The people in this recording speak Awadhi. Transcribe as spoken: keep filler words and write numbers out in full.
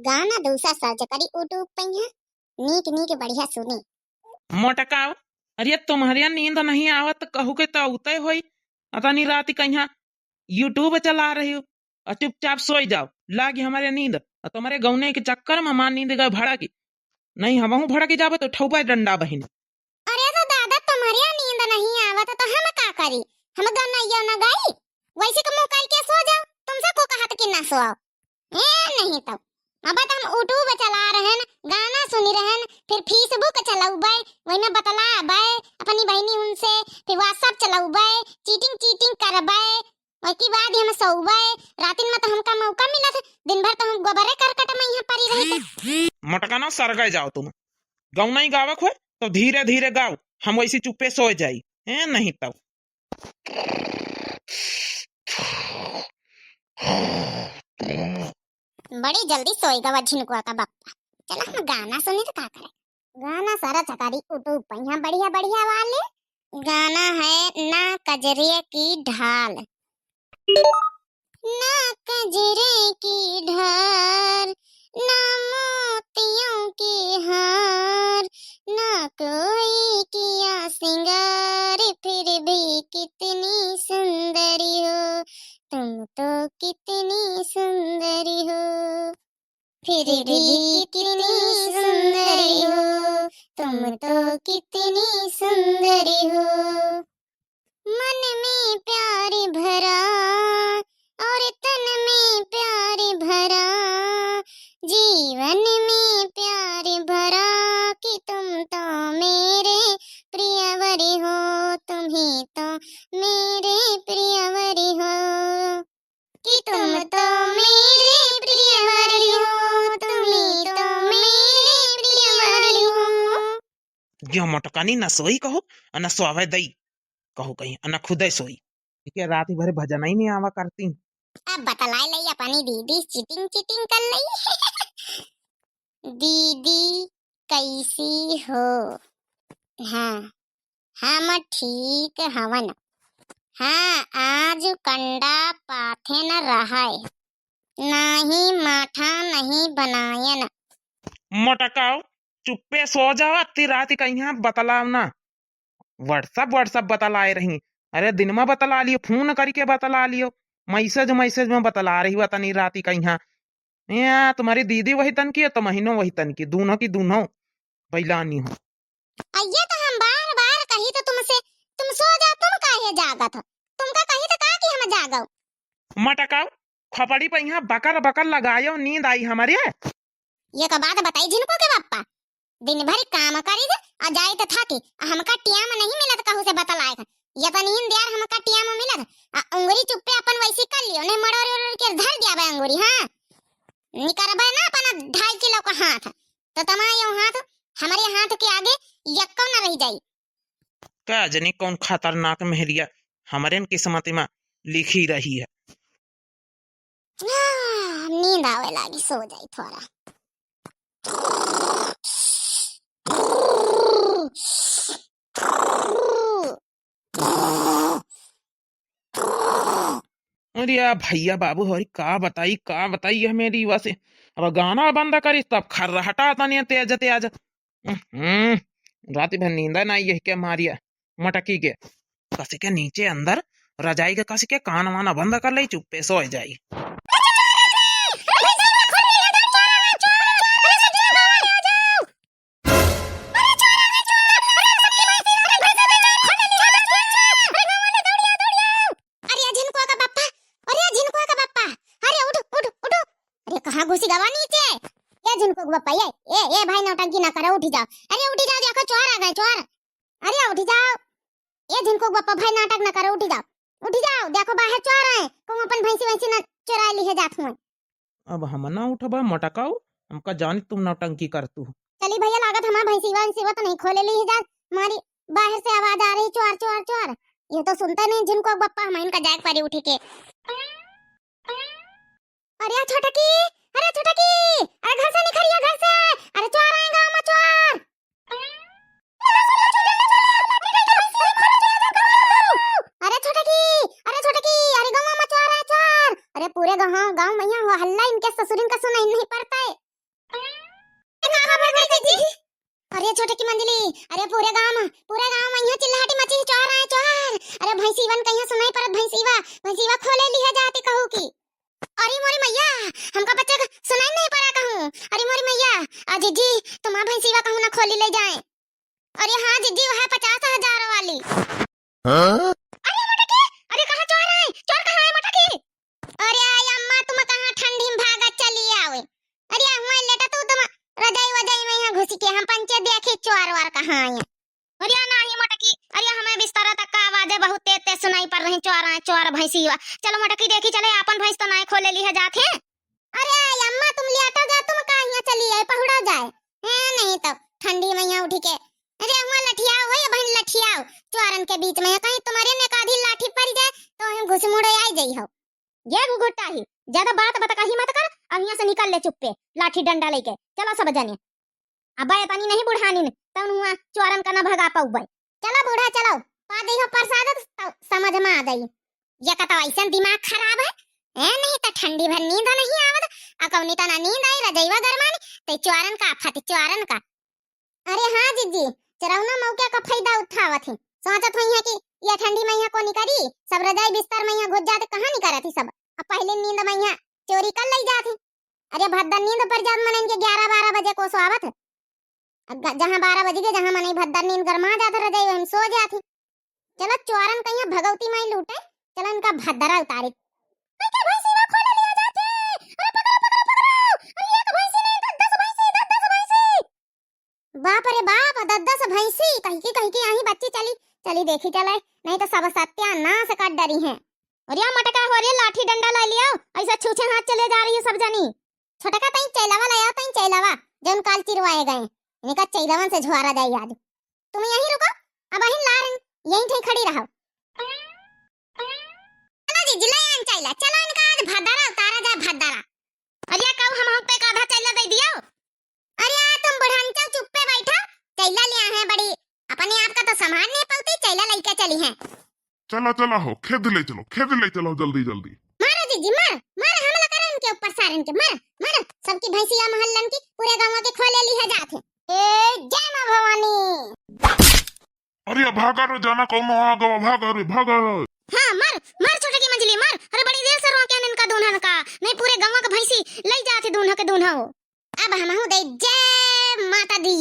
गाना दूसरा सर्च करी YouTube पे, यहाँ नीक नीक बढ़िया सुनी। मोटकाऊ, अरे तुम्हरे नींद नहीं आवत कहू के तो उतय होई। अतनी राति कहिया YouTube चला रही हो, अ चुपचाप सोई जाओ, लागी हमरे नींद। अ तुम्हरे गौने के चक्कर में हमार नींद गए भड़की। नहीं, हमहूँ भड़की जाबे तो ठौबा डंडा बहिन। अरे तो दादा, तुम्हरे नींद नहीं आवत तो हम का करी? हम गनैया न गाई? वैसे के मुँह कई के सो जाओ, तुमसे को कहत कि ना सोआओ। ए नहीं तो, अब तो हम YouTube चला रहन, गाना सुनी रहन, फिर Facebook चलौबे, वही में बतलाबे अपनी बहिनी उनसे, फिर WhatsApp चलौबे, चीटिंग चीटिंग करबे, ओके बाद हम सोबे। रातिन में तो हमका मौका मिलत, दिन भर तो हम गोबरे करकट में यहाँ परी रही। मोटका ना सरगै जाओ तुम, गौना ही गावक होए तो धीरे धीरे गाओ, हम वैसे चुप्पे सो जाई। ए नहीं तो। बड़ी जल्दी सोई गवा झिनकुआ का बप्पा। चला हम गाना सुनी तो का करे? गाना सारा चकारी YouTube पे यहाँ बढ़िया बढ़िया वाले। गाना है ना कजरे की ढाल। ना कजरे की ढाल, ना मोतियों के हार, ना कोई किया सिंगार, फिर भी कितनी सुंदरी हो, तुम तो कितनी सुंदरी हो। फिर भी कितनी सुंदरी हो, तुम तो कितनी सुंदरी हो। मन में प्यार भरा और तन में प्यार भरा, जीवन में प्यार भरा कि तुम तो मेरे प्रियवर हो, तुम ही तो मेरे प्रियवर हो। कि तुम तो मेरे प्रियवर हो, तुम ही तो मेरे प्रियवर हो। यो मोटकानी न सोई कहू, अ न सोवे दई कहू कहीं, अ न खुदे सोई। इके रात भरे भजन ही नहीं आवा करती। अब बतलाए लई अपनी दीदी, चीटिंग चीटिंग कर लई। दीदी कैसी हो? हाँ, हम ठीक हवन। हाँ, आज कंडा पाथे न रहाय, नाही माठा नहीं बनायन। मोटकाऊ, चुप्पे सो जाओ, अत्ती रात कहीं बतलाव ना। WhatsApp, WhatsApp बतलाए रही। अरे दिन में बतला लियो, फोन करके बतला लियो, मैसेज, मैसेज में बतला रही हो, अतनी राती कहीं। ए, तुम्हारी दीदी वही तन की है, तो महीनों वही तन की, दोनों की दोनों बैलानी हो। अये तो हम बार बार कही तो तुमसे, तुम सो जाओ, तुम काहे जागत हो? तुमका कही तो का कि हम जागो? मटकाओ, खोपड़ी पे यहाँ बकर बकर लगायो, नींद आई हमरे। ये का बात बताई झिनको के बप्पा, दिन भर काम करी दे, आ जाए तो थाकी, आ हमका टियाम नहीं मिलत कहू से बतलाए का। ये तो नींद यार हमका टियाम मिलत, आ उंगरी चुप्पे अपन वैसी कर लियो, नहीं मड़ोर उड़ोर के धर दिया बे उंगरी, हाँ। निकरबे ना अपना ढाई किलो का हाथ, तो तमायो हाथ हमरे हाथ के आगे यक्को न रह जाई। का जनी कौन खतरनाक मेहरिया हमरेन किस्मत में लिखी रही है। आह, नींद आवे लागी, सो जाई थोड़ा। अरे या भैया बाबू, हरी का बताई, का बताई है मेरी वसे। अब गाना बंद करी तब खर्रहटा तने तेज तेज। हम्म, रात भर नींद ना आई है क्या मारिया मटकी के। कस के नीचे अंदर रजाई के कस के कान वान बंद कर ले, चुप्पे सो जाई। अरे झिनकुआ का बप्पा, अरे झिनकुआ का बप्पा, अरे उठ, उठ, उठ। अरे कहाँ घुसी गवा नीचे? ये झिनकुआ का बप्पा, ये, ए, ए भाई नौटंकी ना करो, उठी जाओ। अरे उठी जाओ, देखो चोर आ गए, चोर। अरे उठी जाओ। ए झिनकुआ का बप्पा भाई नाटक ना करो, उठी जाओ। उठी जाओ, देखो बाहर चोर आए, कहूँ अपन भैंसी वैंसी ना चुराए लिहे जात हुए। अब हम ना उठबा मटकाऊ, हमका जानी तुम नौटंकी करतू। चली भैया, लागत हमार भैंसी वैंसी वो तो नहीं खोले ली जा, हमारी बाहर से आवाज आ रही चोर चोर चोर। ये तो सुनता नहीं झिनकुआ का बप्पा, हम इनका जाए परी उठी के। अरे छोटकी, अरे छोटकी, अरे घर से निकलिया घर से, अरे चोर आए गाँव में चोर। अरे छोटकी, अरे छोटकी, अरे गाँव में चोर है चोर। अरे पूरे गाँव, गाँव में यहाँ हो हल्ला, इनके ससुरिन का सुनाई नहीं पड़ता है। अरे छोटकी मंजली, अरे पूरे गाँव में, पूरे गाँव में यहाँ चिल्लाहटी मची है, चोर आए, चोर। अरे भैंसीवन कहिया सुनाई परत, भैंसीवा, भैंसीवा खोले लिहे जात ही कहू की। अरे मोरी मैया, हमका बच्चा का सुनाई नहीं पड़ा कहूँ। अरे मोरी मैया, आ जिज्जी, तुम्हार भैंसीवा कहूँ ना खोली ले जाए। अरे हाँ जिज्जी, वह पचास हजार वाली। हाँ? अरे मोटकी, अरे कहाँ चोर है? चोर कहाँ है मोटकी? अरे आई अम्मा, तुम कहाँ ठंडी में भागत चली आवे? अरे हुआं लेटा तू तुम रजाई वजाई में यहाँ घुसी के, हम पंचे देखी चोर वार कहाँ आए। अरे नाही मोटकी, अरे हमें बिस्तरा तक का आवाज है, बहुत तेज तेज सुनाई पड़ रही, चोर आए, चोर भैंसी हुआ। चलो मोटकी देखी चले, आपन भैंस तो नाय खोले ली है जात है। अरे आई अम्मा, तुम लियाटो जा, तुम का यहाँ चली आए, पहुड़ो जाए। हैं, नहीं तो ठंडी में यहाँ उठी के, अरे हुआं लठियाओ, हो ये बहन लठियाओ, चोरन के बीच में कहीं तुम्हारे ने का आधी लाठी पड़ जाए तो हम घुसमुड़े आई जाई हो। ये घुघुट्टा ही, ज्यादा बात बतकही मत कर, अब यहाँ से निकल ले चुप्पे, लाठी डंडा लेके। चलो सब जने, अब ये तनी नहीं बुढ़ानी न, तउन हुआं चोरन का न भगा पउबे। चलो बूढ़ा चलो, पा दई हो प्रसाद तो समझ में आ जाई। ये का तो ऐसन दिमाग खराब है, ए नहीं तो ठंडी भर नींद नहीं आवत, आ कौनी तना नींद आई रजैवा गरमानी, ते चोरन का आफत, चोरन का। अरे हाँ जिज्जी, चरौना मौके का फायदा उठावत है, सोचत हुई है कि ये ठंडी में यहाँ को निकरी, सब रजाई बिस्तर में यहाँ घुस जाते, कहाँ निकरत ही सब, अब पहले नींद में यहाँ चोरी कर लई जात ही। अरे भद्दर नींद पर जात मनन के ग्यारह बारह बजे को सोआवत है। अग्गा, जहाँ बारह बज गए, जहाँ मनई भद्दर नींद गरमा जात रजाई, वहीं सो जात ही। चलो चोरन कहिया भगवती माई लूटे, चलो इनका भद्दरा उतारे। अरे क्या भैंसी ना खोले लिया जाते? अरे पकड़ो, पकड़ो, पकड़ो! अरे एक भैंसी नहीं, दस, दस भैंसी, दस, दस भैंसी। बाप रे बाप, दस दस भैंसी, कहीं की, कहीं की यहीं बच्ची चली, चली देखी चले, नहीं तो सब सत्यानाश कर डरी हैं। अरे या मटका हो रे, लाठी डंडा ले लिया, ऐसा छूछे हाथ चले जा रही है सब जनी। छोटका तई चैलावा ले आओ, तई चैलावा, जौन काल चिरवाए गए, इनका चैलावन से झुआरा जाई आज। तुम यहीं रुको, अब अहिन लारन, यहीं ठे खड़ी रहो। चलो जी, जिला यान चैला, चलो इनका आज भद्दारा उतारा जाए, भद्दारा। अरे कहू हम हम पे एक आधा चैला दे दियो। अरे तुम बुढ़ंचा चुप्पे बैठो, चैला लिया है बड़ी, अपने आप का तो संभाल नहीं पाती, चैला लेके चली है। चला चला हो, खेत ले चलो, खेत ले चलो जल्दी जल्दी। मारो जीजी, मार, मार, हमला करो इनके ऊपर, सारन के, मार, मार, सबकी भैंसिया महल्लन की, पूरे गाँव के खोले ली है जात है। ए जय माँ भवानी। अरे भागा रे, जाना कौनो आ गवा, भागा रे, भागा रे। हाँ, मार, मार छोटकी मंजली, मार। अरे बड़ी देर से रोके इनका दून्हन का, नहीं पूरे गाँव के भैंसी लई जात है दून्ह के दून्ह हो। अब हमहू दे जय माता दी।